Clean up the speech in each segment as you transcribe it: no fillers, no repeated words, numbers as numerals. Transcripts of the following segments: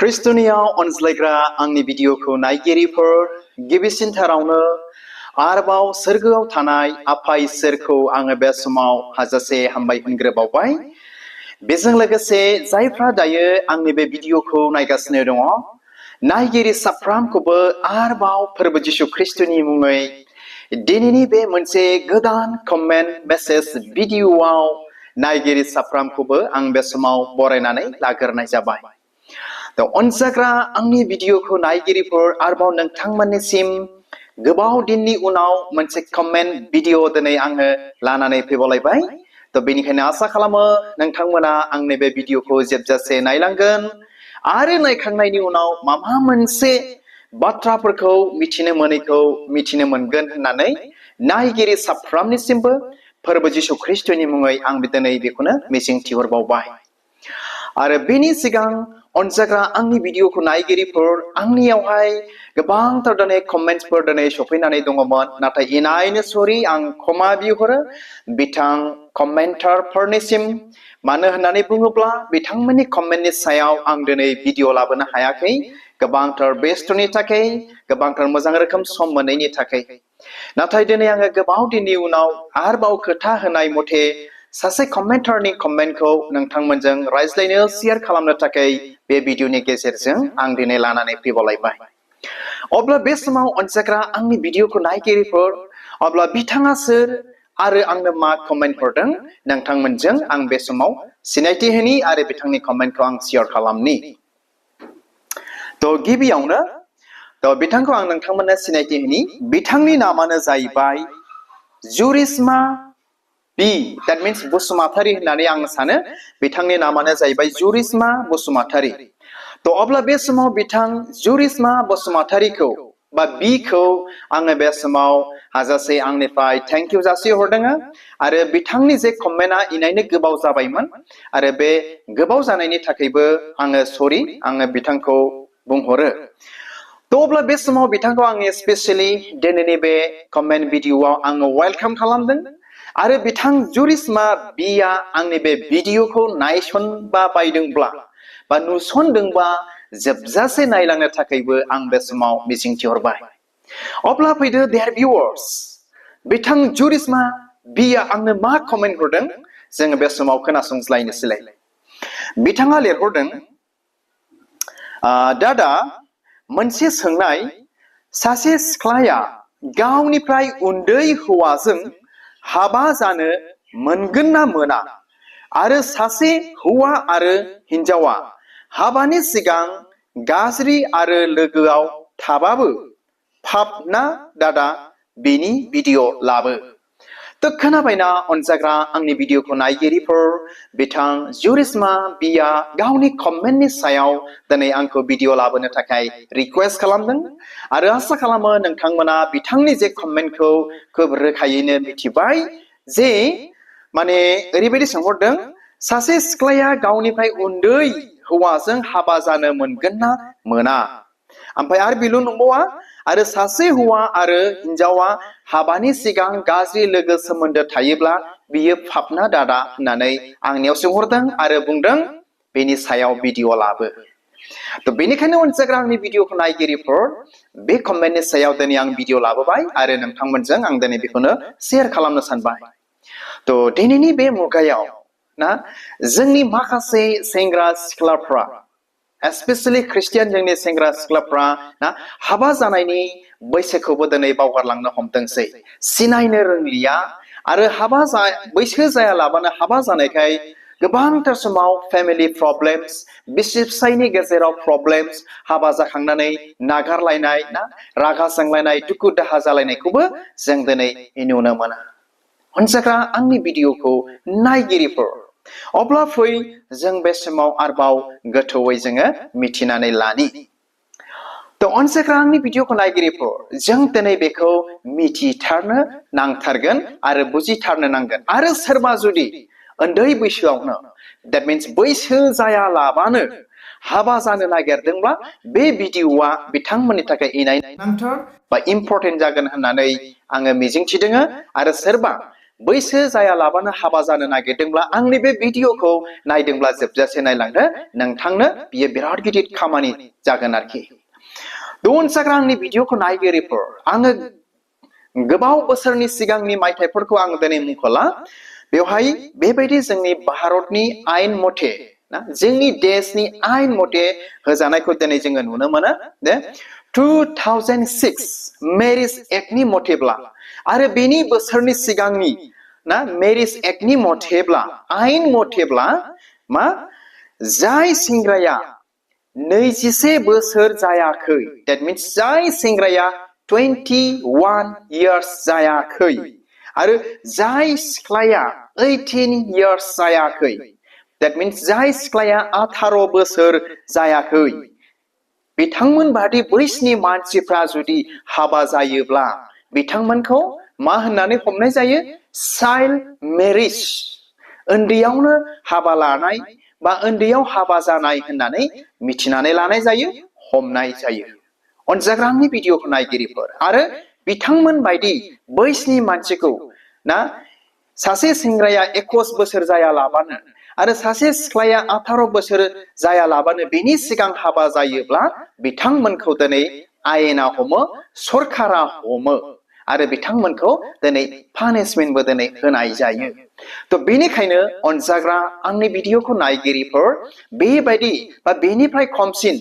खृष्टनियाव अनज्लायग्रा आंनि भिडिअखौ नायगिरिफोर गिबिसिनथारावनो आरोबाव सोरगोआव थानाय आफा इसोरखौ आङो बे समाव हाजासे हामबाय होनग्रोबावबाय। बेजों लोगोसे जायफ्रा दायो आंनि बे भिडिअखौ नायगासिनो दङ नायगिरि साफ्रामखौबो आरोबाव फोरबो जिशु खृष्टनि मुङै दिनैनि बे मोनसे गोदान कमेन्ट मेसेज भिडिअआव नायगिरि साफ्रामखौबो आं बे समाव बरायनानै लाग्रोनाय जाबाय। अनजाग्रा आंनि भिडिअखौ नायगिरिफोर आरोबाव नोंथांमोननिसिम गोबाव दिननि उनाव मोनसे कमेन्ट भिडिअ दिनै आङो लानानै फैबावलायबाय। बेनिखायनो आसा खालामो नोंथांमोना आंनि बे भिडिअखौ जोबजासे नायलांगोन आरो नायखांनायनि उनाव माबा मोनसे बाथ्राफोरखौ मिथिनो मोनैखौ मिथिनो मोनगोन होननानै नायगिरि साफ्रामनिसिमबो फोरबो जिशु खृष्टनि मुङै आं दिनै बेखौनो मिजिंथिहरबावबाय। आरो बेनि सिगां अनजाग्रा आंनि भिडिअखौ नायगिरिफोर आंनियावहाय गोबांथार दिनै कमेन्ट्सफोर दिनै सफैनानै दङमोन, नाथाय इनायनो सरि आं क्षमा बिहरो बिथां कमेन्टारफोरनिसिम। मानो होननानै बुङोब्ला बिथांमोननि कमेन्टनि सायाव आं दिनै भिडिअ लाबोनो हायाखै, गोबांथार बेस्थनि थाखाय, गोबांथार मोजां रोखोम सम मोनैनि थाखाय। नाथाय दिनै आङो गोबाव दिननि उनाव आरोबाव खोथा होनाय मथे सासे कमेन्टारनि कमेन्टखौ नोंथांमोनजों रायज्लायनो शेयार खालामनो थाखाय बे भिडिअनि गेजेरजों आं दिनै लानानै फैबावलायबाय। अब्ला बे समाव अनजाग्रा आंनि भिडिअखौ नायगिरिफोर, अब्ला बिथाङा सोर आरो आंनो मा कमेन्ट हरदों नोंथांमोनजों आं बे समाव सिनायथि होनि आरो बिथांनि कमेन्टखौ आं शेयार खालामनि। गिबियावनो बिथांखौ आं नोंथांमोननो सिनायथि होनि। बिथांनि नामानो जाहैबाय जुरिस्मा बि, दैट मिन्स बसुमतारी होननानै आं सानो। बिथांनि नामानो जाहैबाय जुरिस्मा बसुमतारी। अब्ला बे समाव बिथां जुरिस्मा बसुमतारीखौ बा बिखौ आङो बे समाव हाजासे आंनिफ्राय थेंक इउ जासिहरदों। आरो बिथांनि जे कमेन्टआ इनायनो गोबाव जाबायमोन आरो बे गोबाव जानायनि थाखायबो आङो सरि आङो बिथांखौ बुंहरो। अब्ला बे समाव बिथांखौ आङो स्पेसियेलि दिनैनि बे कमेन्ट भिडिअआव आङो वेलकाम खालामदों। आरो बिथां जुरिस्मा बिया आंनि बे भिडिअखौ नायसनबा बायदोंब्ला बा नुसनदोंबा जोबजासे नायलांनो थाखायबो आं बे समाव मिजिंथिहरबाय। अब्ला फैदो देयार भिउअर्स, बिथां जुरिस्मा बिया आंनो मा कमेन्ट हरदों जोङो बे समाव खोनासंज्लायनोसैलाय। बिथाङा लिरहरदों, दादा मोनसे सोंनाय, सासे सिख्लाया गावनिफ्राय उन्दै हौवाजों हाबा जानो मोनगोन ना मोना? आरो सासे हौवा आरो हिन्जावा हाबानि सिगां गाज्रि आरो लोगोआव थाबाबो पाप ना दादा? बेनि भिडिअ लाबो। खोनाबायना अनजाग्रा आंनि भिडिअखौ नायगिरिफोर, बिथां जुरिस्मा बिया गावनि कमेन्टनि सायाव दिनै आंखौ भिडिअ लाबोनो थाखाय रिक्वेस्ट खालामदों। आरो आसा खालामो नोंथांमोना बिथांनि जे कमेन्टखौ खोब रोखायैनो मिथिबाय जे माने ओरैबायदि सोंहरदों, सासे सिख्लाया गावनिफ्राय उन्दै हौवाजों हाबा जानो मोनगोन ना मोना? ओमफ्राय आरो बेल' नंबावा, आरो सासे हौवा आरो हिन्जावा हाबानि सिगां गाज्रि लोगो सोमोन्दो थायोब्ला बियो पाप ना दादा होननानै आंनियाव सोंहरदों आरो बुंदों बेनि सायाव भिडिअ लाबो। बेनिखायनो अनजाग्रा आंनि भिडिअखौ नायगिरिफोर, बे कमेन्टनि सायाव दिनै आं भिडिअ लाबोबाय आरो नोंथांमोनजों आं दिनै बेखौनो शेयार खालामनो सानबाय। दिनैनि बे मुगायाव ना जोंनि माखासे सेंग्रा सिख्लाफ्रा, एस्पेसियेलि खृष्टियान जोंनि सेंग्रा सिख्लाफ्रा ना हाबा जानायनि बैसोखौबो दिनै बावगारलांनो हमदोंसै, सिनायनो रोंलिया। आरो बैसो जायालाबानो हाबा जानायखाय गोबांथार समाव फेमिलि प्रब्लेम्स, बिसि फिसायनि गेजेराव प्रब्लेम्स, हाबा जाखांनानै नागारलायनाय ना रागा जोंलायनाय, दुखु दाहा जालायनायखौबो जों दिनै नुनो मोनो। अनजाग्रा आंनि भिडिअखौ नायगिरिफोर, अब्ला फै जों बे समाव आरोबाव गोथौयै जोङो मिथिनानै लानि। अनजाग्रा आंनि भिडिअखौ नायगिरिफोर, जों दिनै बेखौ मिथिथारनो नांथारगोन आरो बुजिथारनो नांगोन। आरो सोरबा जुदि उन्दै बैसोआवनो, दैट मिन्स बैसो जायालाबानो हाबा जानो नागिरदोंब्ला बे भिडिअआ बिथांमोननि थाखाय इनायनांथार बा इम्परटेन्ट जागोन होननानै आङो मिजिंथिदों। आरो सोरबा बैसो जायालाबानो हाबा जानो नागिरदोंब्ला आंनि बे भिडिअखौ नायदोंब्ला जोबजासे नायलांदो नोंथांनो बियो बिराद गिदिर खामानि जागोन आरोखि अनसाग्रा आंनि भिडिअखौ नायगिरिफोर आङो गोबाव बोसोरनि सिगांनि मायथाइफोरखौ आं दिनै मुंख'ला बेवहाय बेबायदि जोंनि भारतनि आयेन मथे जोंनि देशनि आयेन मथे होजानायखौ दिनै जोङो नुनो मोनो दे 2006 मेरिज एक्टनि मथेब्ला आरो बेनि बोसोरनि सिगांनि मेरिज एक्टनि मथेब्ला आयेन मथेब्ला मा जाय सेंग्राया 21 बोसोर जायाखै that means जाय सेंग्राया 21 years जायाखै आरो जाय सिख्लाया 18 years जायाखै that means जाय सिख्लाया 18 बोसोर जायाखै बिथांमोन बादि बैसोनि मानसिफ्रा जुदि हाबा जायोब्ला बिथांमोनखौ मा होननानै हमनाय जायो चाइल्ड मेरिज उन्दैयावनो हाबा लानाय बा उन्दैयाव हाबा जानाय होननानै मिथिनानै लानाय जायो हमनाय जायो अनजाग्रा आंनि भिडिअखौ नायगिरिफोर आरो बिथांमोन बायदि बैसोनि मानसिखौ सासे सेंग्राया 21 बोसोर जायालाबानो आरो सासे सिख्लाया 18 बोसोर जायालाबानो बेनि सिगां हाबा जायोब्ला बिथांमोनखौ दिनै आयेना हमो सरकारा हमो आरो बिथांमोनखौ दिनै पानिशमेन्टबो दिनै होनाय जायो तो बेनिखायनो अनजाग्रा आंनि भिडिअखौ नायगिरिफोर बेबायदि बा बेनिफ्राय खमसिन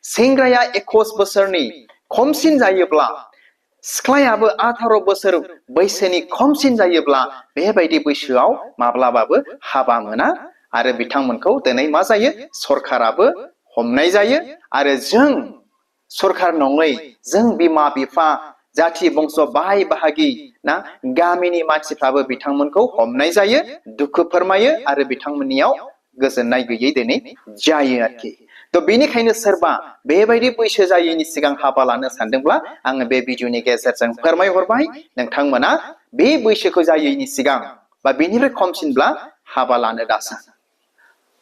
सेंग्राया 21 बोसोरनि खमसिन जायोब्ला सिख्लायाबो 18 बोसोर बैसोनि खमसिन जायोब्ला बेबायदि बैसोआव माब्लाबाबो हाबा मोना आरो बिथांमोनखौ दिनै मा जायो सरकाराबो हमनाय जायो आरो जों सरकार नङै जों बिमा बिफा जाथि बंस बाहाय बाहागि गामिनि मानसिफ्राबो बिथांमोनखौ हमनाय जायो दुखु फोरमायो आरो बिथांमोननियाव गोजोननाय गैयै दिनै जायो आरोखि तो बेनिखायनो सोरबा बेबायदि बैसो जायैनि सिगां हाबा लानो सानदोंब्ला आङो बे भिडिअनि गेजेरजों फोरमायहरबाय नोंथांमोना बे बैसोखौ जायैनि सिगां बा बेनिफ्राय खमसिनब्ला हाबा लानो दासान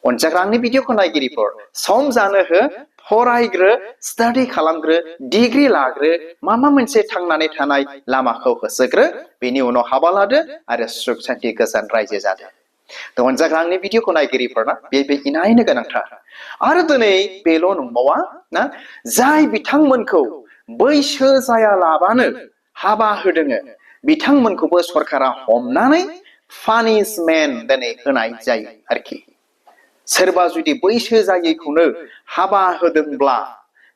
अनजाग्रा आंनि भिडिअखौ नायगिरिफोर सम जानो हो फरायग्रो स्टाडि खालामग्रो डिग्री लाग्रो माबा मोनसे थांनानै थानाय लामाखौ होसोग्रो बेनि उनाव हाबा लादो आरो सुख शान्ति गोजोन रायजो जादो तो अनजाग्रा आंनि भिडिअखौ नायगिरिफोरना बे इनायनो गोनांथार आरो दिनै बेल' नंबावा जाय बिथांमोनखौ बैसो जायालाबानो हाबा होदों बिथांमोनखौबो सरकारा हमनानै पानिशमेन्ट दिनै होनाय जायो आरोखि सोरबा जुदि बैसो जायैखौनो हाबा होदोंब्ला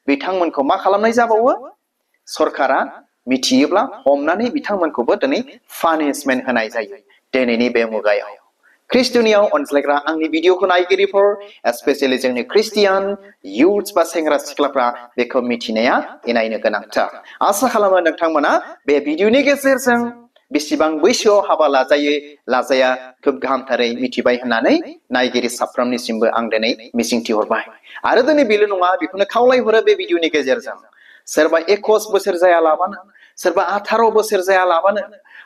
बिथांमोनखौ मा खालामनाय जाबावो सरकारा मिथियोब्ला हमनानै बिथांमोनखौबो दिनै पानिशमेन्ट होनाय जायो दिनैनि बे मुगायाव ख्रिस्टनियाव अनज्लायग्रा आंनि भिडिअखौ नायगिरिफोर स्पेशली जोंनि ख्रिस्टियान इउथ्स बा सेंग्रा सिख्लाफ्रा बेखौ मिथिनाया इनायनो गोनांथार आसा खालामो नोंथांमोना बे भिडिअनि गेजेरजों बेसेबां बैसोआव हाबा लाजायो लाजाया खोब गाहामथारै मिथिबाय होननानै नायगिरि साफ्रोमनिसिमबो आं दिनै मिजिंथिहरबाय आरो दिनै बेल' नङा बेखौनो खावलायहरो बे भिडिअनि गेजेरजों सोरबा 21 बोसोर जायालाबानो सोरबा 18 बोसोर जायालाबानो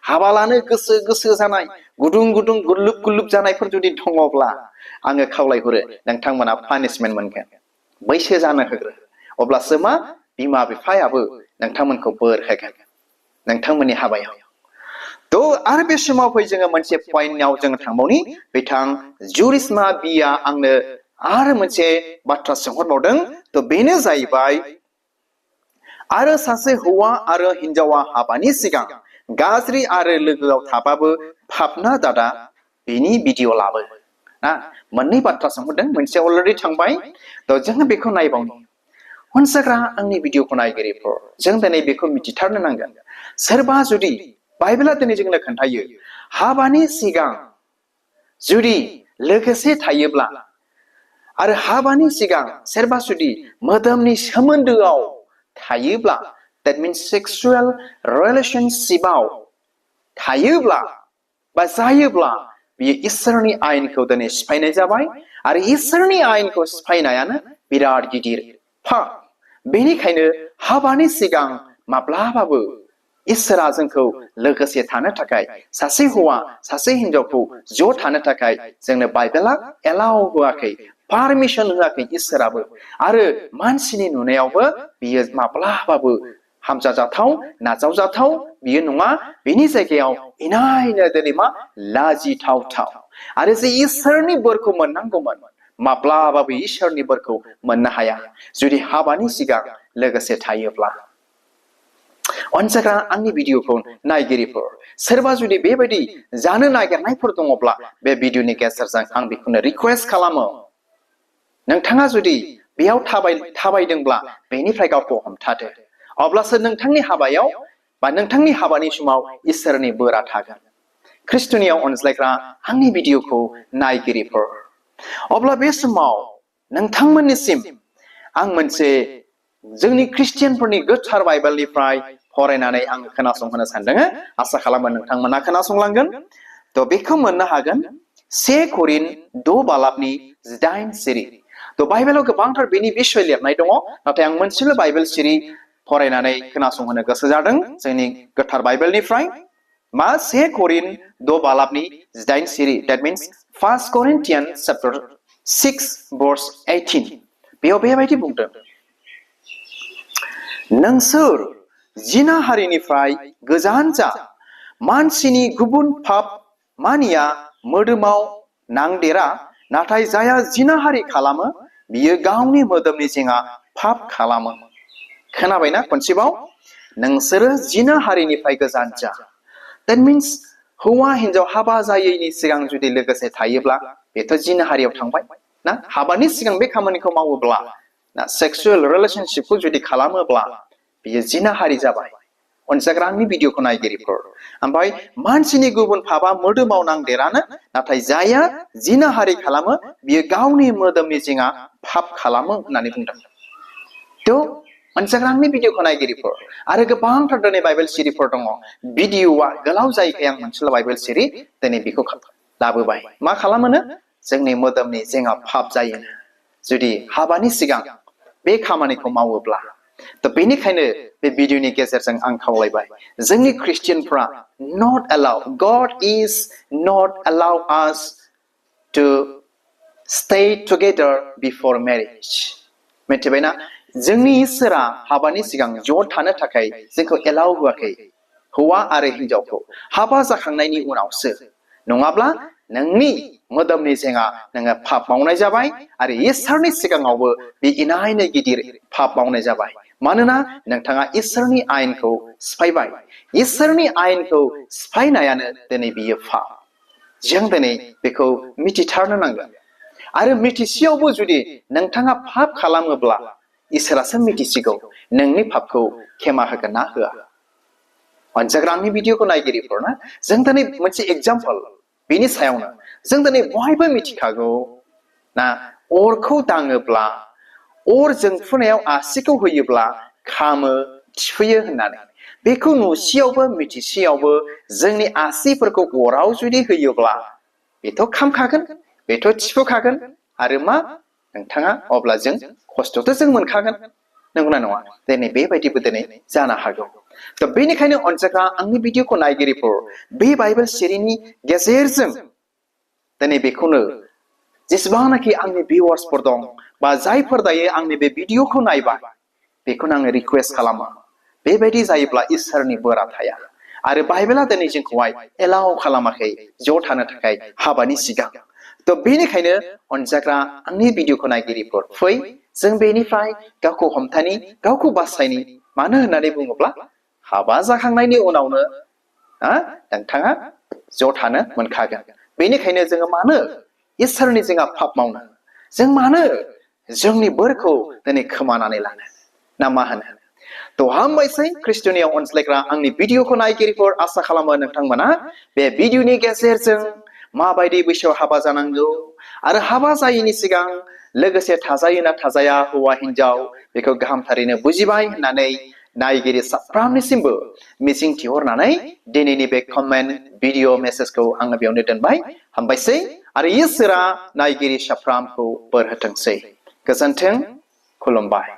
हाबा लानो गोसो जानाय गुदुं गुदुं गुलुब गुलुब जानायफोर जुदि दङब्ला आङो खावलायहरो नोंथांमोना पानिशमेन्ट मोनगोन बैसो जानो होग्रो अब्लासो मा बिमा बिफायाबो नोंथांमोनखौ बोर होगोन नोंथांमोननि हाबायाव तो आरो बे समाव फै जोङो मोनसे पइन्टआव जोङो थांबावनि बिथां जुरिस्मा बिया आंनो आरो मोनसे बाथ्रा सोंहरबावदों तो बेनो जाहैबाय आरो सासे हौवा आरो हिनजावा हाबानि सिगां गाज्रि आरो लोगोआव थाबाबो फाबना दादा बेनि भिडिअ लाबो मोननै बाथ्रा सोंहरदों मोनसे अलरेडि थांबाय तो जोङो बेखौ नायबावनि अनसाग्रा आंनि भिडिअखौ नायगिरिफोर जों दिनै बेखौ मिथिथारनो नांगोन सोरबा जुदि बाइबेला दिनै जोंनो खोन्थायो हाबानि सिगां जुदि लोगोसे थायोब्ला आरो हाबानि सिगां सोरबा जुदि मोदोमनि सोमोन्दोआव थायोब्ला that means sexual relationshipआव थायोब्ला बा जायोब्ला बियो इसोरनि आयेनखौ दिनै सिफायनाय जाबाय आरो इसोरनि आयेनखौ सिफायनायानो बिराद गिदिर पाप बेनिखायनो हाबानि सिगां माब्लाबाबो इसोरा जोंखौ लोगोसे थानो थाखाय सासे हौवा सासे हिनजावखौ ज' थानो थाखाय जोंनो बाइबेला एलाउ होआखै पारमिसन होआखै इसोराबो आरो मानसिनि नुनायावबो बियो माब्लाबाबो हामजाजाथाव नाजावजाथाव बियो नङा बेनि जायगायाव इनायनो दिनै मा लाजिथावथाव आरो जे इसोरनि बोरखौ मोननांगौमोन माब्लाबाबो इसोरनि बोरखौ मोननो हाया जुदि हाबानि सिगां लोगोसे थायोब्ला अनसायग्रा आंनि भिडिअखौ नायगिरिफोर सोरबा जुदि बेबायदि जानो नागिरनायफोर दङब्ला बे भिडिअनि गेजेरजों आं बेखौनो रिक्वेस्ट खालामो नोंथाङा जुदि बेयाव थाबायदोंब्ला बेनिफ्राय गावखौ हमथादो अब्लासो नोंथांनि हाबायाव बा नोंथांनि हाबानि समाव इसोरनि बोरा थागोन ख्रिस्टनियाव अनज्लायग्रा आंनि भिडिअखौ नायगिरिफोर अब्ला बे समाव नोंथांमोननिसिम आं मोनसे जोंनि ख्रिस्टियानफोरनि गोथार बाइबेलनिफ्राय फरायनानै आं खोनासंहोनो सानदों आसा खालामो नोंथांमोना खोनासंलांगोन थ' बेखौ मोननो हागोन 1 करिन्थ 2 बालाबनि 8 सिरि थ' बाइबेलाव गोबांथार बेनि बिसय लिरनाय दङ नाथाय आं मोनसेल' बाइबेल सिरि फरायनानै खोनासंहोनो गोसो जादों जोंनि गोथार बाइबेलनिफ्राय मा 1 करिन्थ 2 बालाबनि 8 सिरि that means 1 Corinthians chapter 6 verse 18 बेयाव बेबायदि बुंदों नोंसोर जिना हारिनिफ्राय गोजान जा मानसिनि गुबुन पाप मानिया मोदोमाव नांदेरा नाथाय जाया जिना हारि खालामो बियो गावनि मोदोमनि जेंगा पाप खालामो खोनाबायना खनसेबाव नोंसोरो जिना हारिनिफ्राय गोजान जा that means हौवा हिन्जाव हाबा जायैनि सिगां जुदि लोगोसे थायोब्ला बेथ' जिना हारियाव थांबाय ना हाबानि सिगां बे खामानिखौ मावोब्ला ना सेक्सुअल रिलेशनशिपखौ जुदि खालामोब्ला बियो जिना हारि जाबाय अनसायग्रा आंनि भिडिअखौ नायगिरिफोर ओमफ्राय मानसिनि गुबुन पापा मोदोमाव नांदेरानो नाथाय जाया जिना हारि खालामो बियो गावनि मोदोमनि जेंगा पाप खालामो होननानै बुंदों थ' अनसायग्रा आंनि भिडिअखौ नायगिरिफोर आरो गोबांथार दिनै बाइबेल सिरिफोर दङ भिडिअआ गोलाव जायैखाय आं मोनसेल' बाइबेल सिरि दिनै बेखौ लाबोबाय मा खालामोनो जोंनि मोदोमनि जेंगा पाप जायो जुदि हाबानि सिगां बे खामानिखौ मावोब्ला थ' बेनिखायनो बे भिडिअनि गेजेरजों आं खावलायबाय जोंनि ख्रिस्टियानफ्रा not allow God is not allow us to stay together before marriage मिथिबायना जोंनि इसोरा हाबानि सिगां ज' थानो थाखाय जोंखौ एलाउ होआखै हौवा आरो हिन्जावखौ हाबा जाखांनायनि उनावसो नङाब्ला नोंनि मोदोमनि जेंगा नोङो पाप मावनाय जाबाय आरो इसोरनि सिगाङावबो बे इनायनो गिदिर पाप मावनाय जाबाय मानोना नोंथाङा इसोरनि आयेनखौ सिफायबाय इसोरनि आयेनखौ सिफायनायानो दिनै बियो पाप जों दिनै बेखौ मिथिथारनो नांगोन आरो मिथिसेयावबो जुदि नोंथाङा पाप खालामोब्ला इसोरासो मिथिसिगौ नोंनि पापखौ खेमा होगोन ना होआ अनसायग्रा आंनि भिडिअखौ नायगिरिफोर ना जों दिनै मोनसे एग्जाम्पल बेनि सायावनो जों दिनै बयबो मिथिखागौ ना अरखौ दाङोब्ला अर जोंफुनायाव आसिखौ होयोब्ला खामो थिफुयो होननानै बेखौ नुसेयावबो मिथिसेयावबो जोंनि आसिफोरखौ अराव जुदि होयोब्ला बेथ' खामखागोन बेथ' थिफुखागोन आरो मा नोंथाङा अब्ला जों खस्थ'थ' जों मोनखागोन नंगौना नङा दिनै बेबायदिबो दिनै जानो हागौ थ' बेनिखायनो अनसायग्रा आंनि भिडिअखौ नायगिरिफोर बे बाइबेल सिरिनि गेजेरजों दिनै बेखौनो जेसेबांनाखि आंनि भिउवार्सफोर दं बा जायफोर दायो आंनि बे भिडिअखौ नायबाय बेखौनो आङो रिक्वेस्ट खालामो बेबायदि जायोब्ला इसोरनि बोरा थाया आरो बाइबेला दिनै जोंखौहाय एलाउ खालामाखै ज' थानो थाखाय हाबानि सिगां थ' बेनिखायनो अनसायग्रा आंनि भिडिअखौ नायगिरिफोर फै जों बेनिफ्राय गावखौ हमथानि गावखौ बासायनि मानो होननानै बुङोब्ला हाबा जाखांनायनि उनावनो नोंथाङा ज' थानो मोनखागोन बेनिखायनो जोङो मानो इसोरनि जेंगा पाप मावनो जों मानो जोंनि बोरखौ दिनै खोमानानै लानो ना मा होनो थ' हामबायसै ख्रिस्टनियाव अनज्लायग्रा आंनि भिडिअखौ नायगिरिफोर आसा खालामो नोंथांमोना बे भिडिअनि गेजेरजों माबायदि बैसोआव हाबा जानांगौ आरो हाबा जायैनि सिगां लोगोसे थाजायो ना थाजाया हौवा हिन्जाव बेखौ गाहामथारैनो बुजिबाय होननानै नायगिरि साफ्रोमनिसिमबो मिजिं थिहरनानै दिनैनि बे कमेन्ट भिडिअ मेसेजखौ आङो बेयावनो दोनबाय हामबायसै आरो इसोरा नायगिरि साफ्रोमखौ बोर होथोंसै गोजोन्थों खुलुमबाय